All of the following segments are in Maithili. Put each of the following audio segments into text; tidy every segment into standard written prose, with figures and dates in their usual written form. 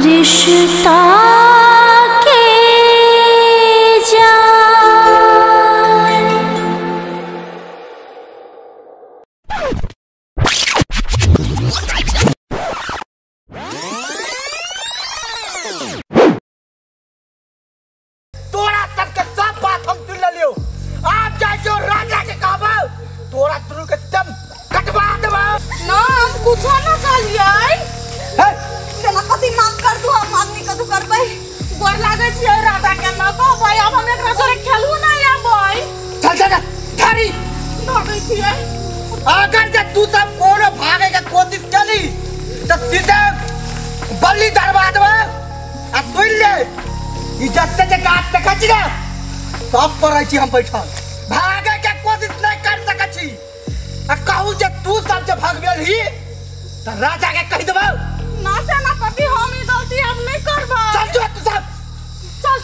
रिश्ता के जान। तोरा सबके सब बात हम सुन लियो। आप जाय जो राजा के कहबो तोरा दुनू के दम कटवा देबो। ना हम कुछो ना कहलियै। सेनापति माफ कर दू, हम आदमी कथू करबै। गोर लागै छियै राजा के, ना कहबै आब हम एकरा जोरे खेलू ना आबै। चल चल थारी भागै छियै। अगर जे तू सब कोनो भागे के कोशिश कली त सीधे बल्ली दरवा देबो। आ सुन ले, ई जत्ते जे गाछ देखै छी ने सब पर रहै छी हम बैठल। भागे के कोशिश नहीं कर सकै छी। आ कहू जे तू सब जे भागबेलही त राजा के कहि देबो। ना सेनापति हम ई गलती अब नहीं करबै। चल जो तू सब चल।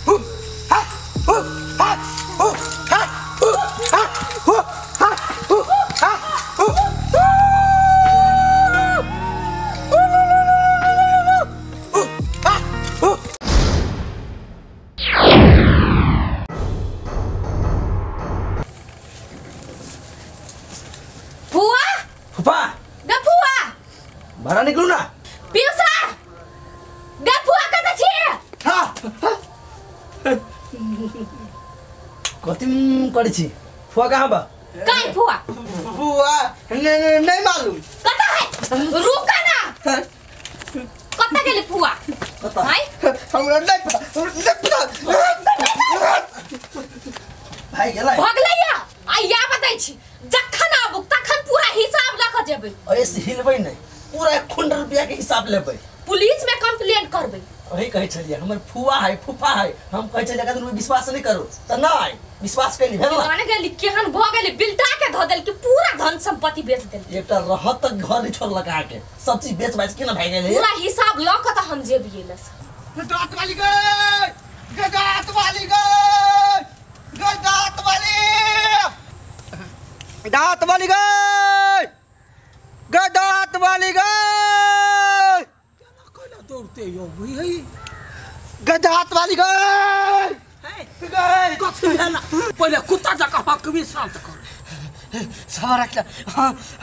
हु हा हु हा हु हा हु हा हु हा हु हा हु। फुआ फूफा गे फुआ बाहर निकलू ना। पियूसा गे फुआ कतऽ छी? हाँ कथी करै छी? फुआ कहाँ बा? कहीं फुआ फुआ नहीं मालूम कतऽ है। रुक ना, कतऽ गेली फुआ? हाय हमरा नहीं पता, नहीं पता। भाई गेलै भगलै या आ या बताइ छी जखन आबू तखन पूरा हिसाब ल के जेबै। अरे से हिलबै नहीं, पूरा 1 खुंड रुपया के हिसाब लेबै। पुलिस में कंप्लेंट करबै। वही कहै छलियै हमर फुआ है फूफा है, हम कहै छलियै अगर विश्वास नहीं करू त नहीं विश्वास कैली भेल ना। जाने गेली केहन भ गेली, बिलटा के धऽ देलकी, पूरा धन संपत्ति बेच देलकी। एकटा रहत तक घर नहीं छोड़लक अहाँके, सब चीज बेच बाच के ना भागि गेलै। पूरा हिसाब ल के त हम जेबियै लस। दांत वाली गई, दांत वाली गई, दांत वाली, दांत वाली गई, दांत वाली गई। कोना दौड़ते यो वही गदात वाली गई गई। कथी भेल? पहिले कुत्ता जकाँ हकमी शांत कर। सब रख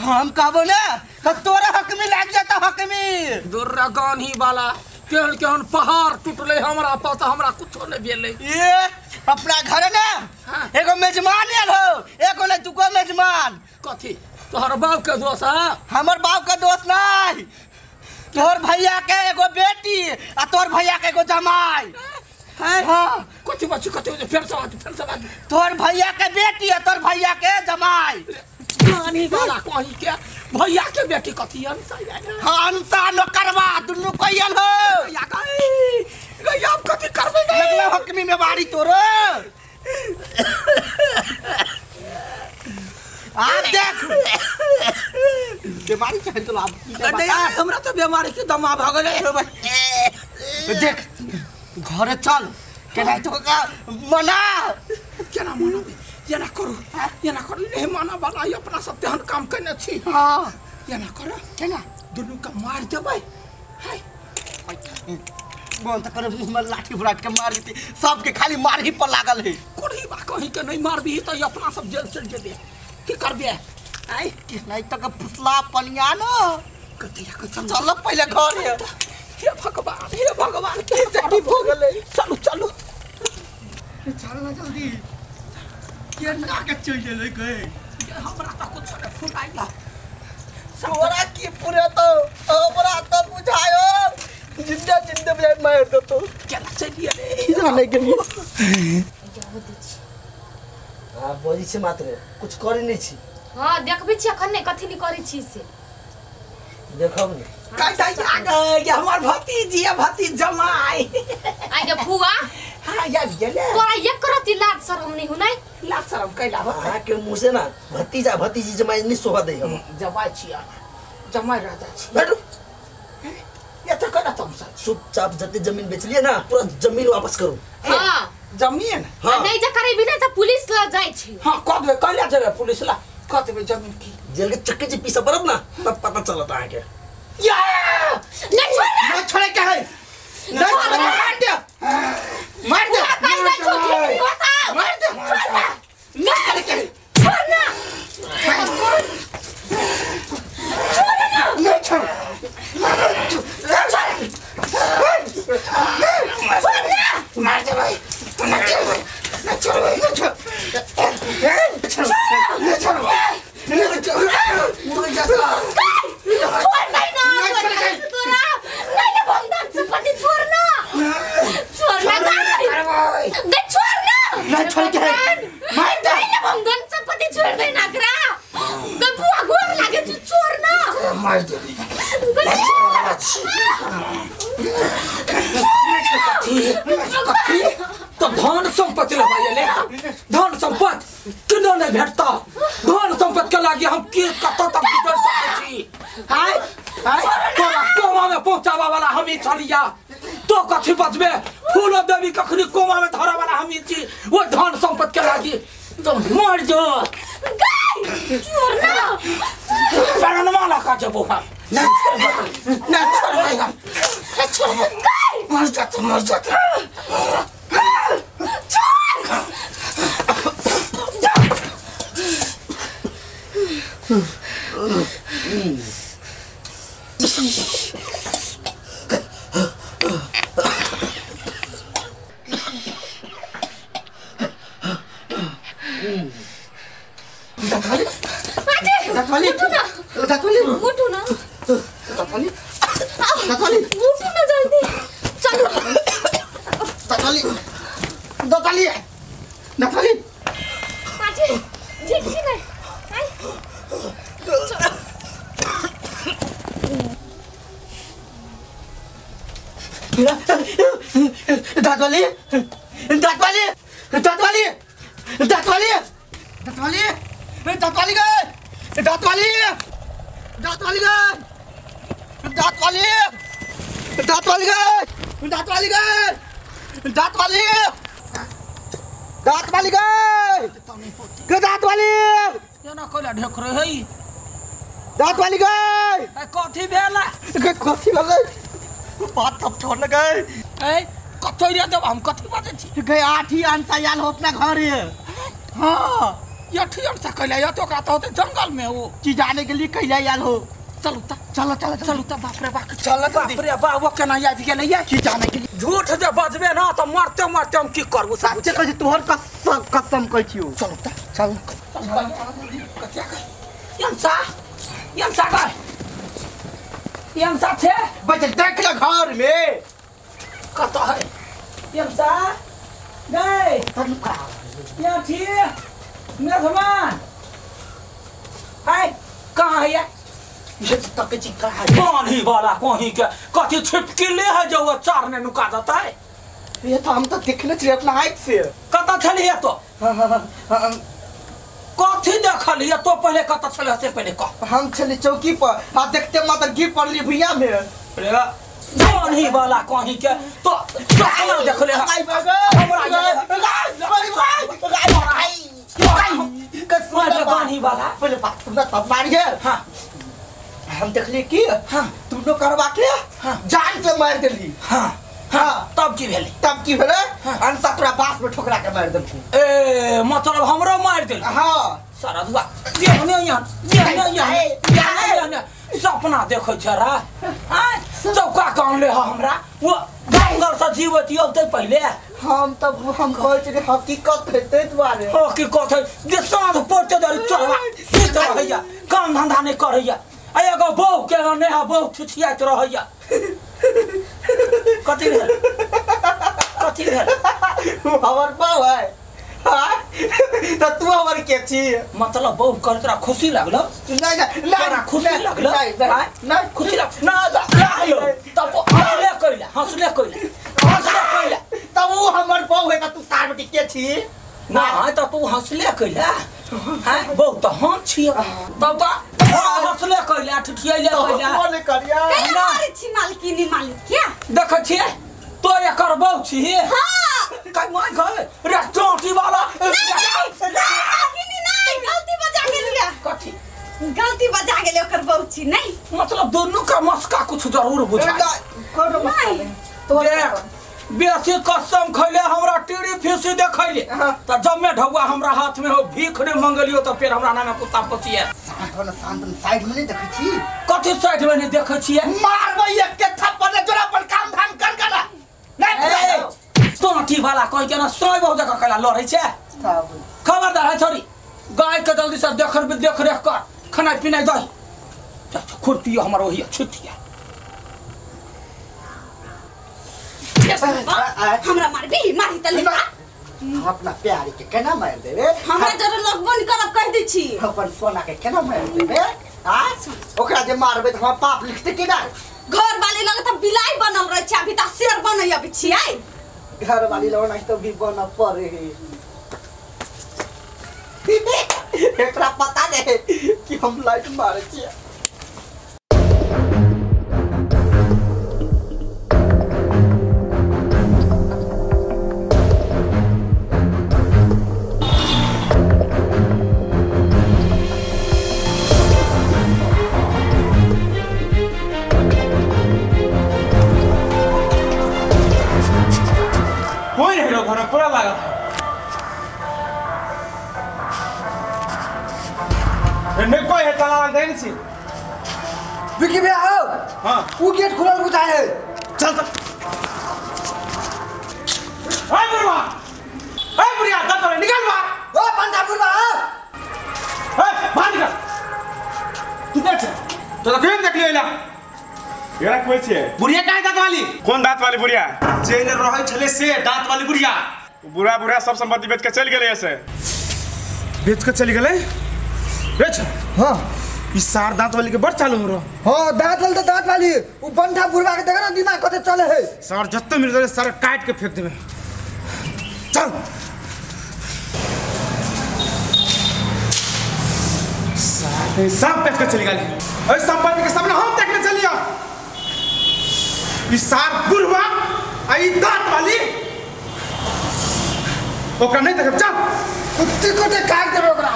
हम कहबो ना त तोरा हक में लाग जाता हक में। दुर्गानी वाला केहन केहन पहाड़ टूटले हमरा पर त हमरा कुछो नहीं भेलै। ए अपना घर ना एगो मेजमान आयल हो, एगो ने दुगो मेजमान। कथी तोहर बाप के दोस्त है? हमर बाप के दोस्त नहीं, तोहर भैया के एगो बेटी आ तोहर भैया के एगो जमाई है। हाँ कथी बात कथी? फेर से बात, फेर से बात। तोहर भैया के बेटी आ तोहर भैया के जमाई। नानी वाला कहीं के भैया के बेटी कथी अनसा? हाँ अनसा नोकरवा दुनू कहियल हो। भैया के गई अब कथी करबै? लगलो हकमी में बारी तोरो। आप देख बीमारी चाहे तो आप हमरा तो बीमारी के दमा भ गेलै। देख घरे चल केना तो का मना केना मनाबे? एना करू एना करू नहीं माना वाला अपना सब तेहन काम केने छी। हाँ एना करू केना दुनू के मार देबै। हाय बंद कर मुंह में लाठी फुराट के मार देती, सबके खाली मार ही पर लागल है। कोढ़ी बा कहीं के नहीं मारबी त अपना सब जेल चल जेबे। की करबे? आई नहीं तो के फुसला पनिया न कतिया के चल चल पहले घर। हे भगवान, हे भगवान के की भ गेलै? चलू चलू चल ना जल्दी। केना के चल गेलै गए? हमरा त कुछ नहीं फुराइला। तोरा की पूरे तो हमरा तो बुझायो जिंदा जिंदा बुझाय मार देतो। केना चलिए रे? जाने के लिए आ बजै छी मात्र कुछ करै नहीं छी। हां देखबै छी अखन नहीं कथी नहीं करै छी से देखब ने। कहता आ गए हमर भतीजी भतीज जमाई। आ गे फुआ हां या गेले। तोरा एक रति लाज शरम नहीं हुनै? लाज शरम कैला हो? अहाँ के मुंह से ना भतीजा भतीजी जमाई नहीं शोभा दै। हम जमाई छी, जमाई राजा छी। बैठू ये तो केना तमसा? चुपचाप जते जमीन बेचलिए ना पूरा जमीन वापस करू। हां जमीन? हां नहीं जे करेबी ने त पुलिस ल जाय छी। हां कह देबे, कहले जेबे पुलिस ला, कह देबे जमीन की जेल के चक्के जे पीसा पड़त ना तब पता चलत अहाँ के। या नहीं छोड़ नहीं छोड़े क्या है नहीं छोड़े मार दे मार दे कहीं नहीं छोड़ बताओ मार दे छोड़ नहीं छोड़े क्या है छोड़ ना छोड़ ना नहीं छोड़ मार दे भाई नहीं छोड़ नहीं छोड़ नहीं छोड़ नहीं छोड़ नहीं छोड़ मुझे जा छोड़ नहीं ना तोरा नहीं ना भंगदान से पति छोड़ ना छोड़ ना दे छोड़ ना नहीं छोड़ के मार दे नहीं ना भंगदान से पति छोड़ दे ना करा दे बुआ गोर लागे तू छोड़ ना मार दे तो धन संपत्ति लगाइए धन संपत्ति किनो नहीं भेटता धन संपत्ति के लागी हम के कत तक गुजर सकै छी हाय हाय तोरा कोमा में पहुंचावा वाला हम ही छलिया तो कथी बचबे फूलो देवी कखनी कोमा में धरा वाला हम ही छी वो धन संपत्ति के लागी तो मर जो गई छोड़ ना प्राणमा लगा जबो हम ना छोड़ ना छोड़ मर जाते मर जाते दातवाली दातवाली उठो ना दातवाली दातवाली उठो ना जल्दी चलो दातवाली दातवाली दातवाली पाजी ठीक छी नै दातवाली दातवाली दातवाली दातवाली दातवाली दातवाली गए दातवाली दातवाली गए दातवाली दातवाली गए दातवाली गए दातवाली दातवाली गए के दातवाली केना कोला ढेक रहे है दातवाली गए कथी भेला के कथी भेलै बात सब छोड़ गए ए कथी रे देब हम कथी बाजै छी गए आठी अंसा आयल हो अपना घरे हां ये ठीक से कैला या तो ओकरा त होते जंगल में वो की जाने के लिए कैला आयल हो चलू त चलो चलो चलू त बाप रे बाप चलो बाप रे बाप वो केना आबि गेलै या की जाने के लिए झूठ जे बजबे ना त मरते मरते हम की करबो साचे कहै छी तोहर कसम कसम कहै छियौ चलू त चल यंसा यंसा गए यंसा छे बच्चे देख ले घर में कत है यंसा गए या छी मेजमान हाय कहाँ है ये तक छी कहाँ पानी वाला कहीं के कथी छिपकली है जो वो चार ने नुका देता है ये तो हम तो देखने छी अपना आँख से कत छलिए तो कथी देखलिए तो पहले कत छलिए से पहले कह हम छली चौकी पर आ देखते मात्र गिर पड़ली भुइया में रे पानी वाला कहीं के तो सपना देखले हमरा पानी वाला पहले बात सुनना तब मारिए हाँ हम देखलिए कि हाँ तुम लोग करवा के हाँ जान से मार देली हाँ हाँ तब की भेलै तब की भेलै अंसा तोरा बांस में ठोकरा के मार देलखिन ए मतलब हमरो मार देल हाँ सारा दुआ देहने यहाँ देहने यहाँ देहने सपना देखै छै रा आय चौका कान ले हमरा वो जंगल से जीवत औतै पहिले हम तब हम कहै छी हकीकत है तै दुआरे हकीकत है जे साँझ पड़ते धरि चढ़वा सुति रहैया काम धंधा नहि करैया आ एगो बहू के ने है बहू छिछियाइत रहैया कथी भेल कथी भेल हमर बहू है हाँ त तू हमर के छी मतलब बहू कर तोरा खुशी लागलो नहीं नहीं तोरा खुशी लागलो नहीं नहीं खुशी लाग ना लागलो तब हंसले कइला हंसले कइला हंसले कइला तब उ हमर बहू है त तू सार बेटी के छी ना त तू हंसले कइला हां बहू त हम छी तब त हंसले कइला ठिठियले कइला बोले करिया कैला मारै छी मालकिनी मालिक क्या देखै छियै तो एकर बहू छी हां काय माय गए रे चोटी वाला मालकिनी नहीं गलती बजा गेलिया कथी गलती बजा गेलै ओकर बहू छी नहीं मतलब दोनों का मस्का कुछ जरूर बुझा कोनो मस्का नहीं देख बेसी कसम खैले हमरा टीड़ी फीसी देखैले त जम्मे ढौआ हमरा हाथ में हो भीख ने मंगलियो त फिर हमरा नाम कुत्ता पोसिए। शांत हो न शांत साइड में नहीं देखै छी। कथि साइड में नहीं देखै छी? मारबै एक के थप्पड़ ने जोरा पर काम धाम कर कर नहीं सोठी वाला कहि के ना सोय बहुत जगह कैला लड़ै छै। खबरदार है छोरी गाय के जल्दी से देख देख रेख कर खाना पीना दही खुरपी हमर ओही छुटिया। हमरा मारबी मारी त लेका हम अपना प्यारी के केना मार देबे? हमरा जरूर लगबो न करब कह दै छी। अपन सोना के केना मार देबे? आ ओकरा जे मारबे त हमरा पाप लिखते केना? घर वाली लग त बिलाई बनल रहे छै अभी त शेर बनै अभी छियै। घर वाली लग नहीं तो भी बन पड़े है। एकरा पता नहीं कि हम लाइट मारे छियै। पूरा लागल है नहीं कोई है ताला देने छी। विकी भैया हो हां उ गेट खुलल बुझाय है। चल चल ओए बुढ़वा ओए बुढ़िया दत निकल बाहर। ओ बंदा बुढ़वा ए बाहर निकल। तू देख तो केन देख लियो एकरा कोई छे बुढ़िया काहे दांत वाली? कौन दांत वाली बुढ़िया? जेने रहै छले से दांत वाली बुढ़िया। बुढ़ा बुढ़ा सब संपत्ति बेच के चल गेलै ऐसे। बेच के चल गेलै? बेच। हां ई सार दांत वाली के बड़ चालू हो रहा। हां दांत वाली त दांत वाली उ बंठा बुढ़वा के देख ना दिमाग कते चले है। सार जत्ते मिल जाए सारा काट के फेंक देबे। चल सार सब बेच के चल गेलै। ओइ संपत्ति के सामने हम देखने चलिया ई सार बुढ़वा आ ई दांत वाली ओकरा नहीं देखब। चल कुत्ती कोटे काट देबे ओकरा।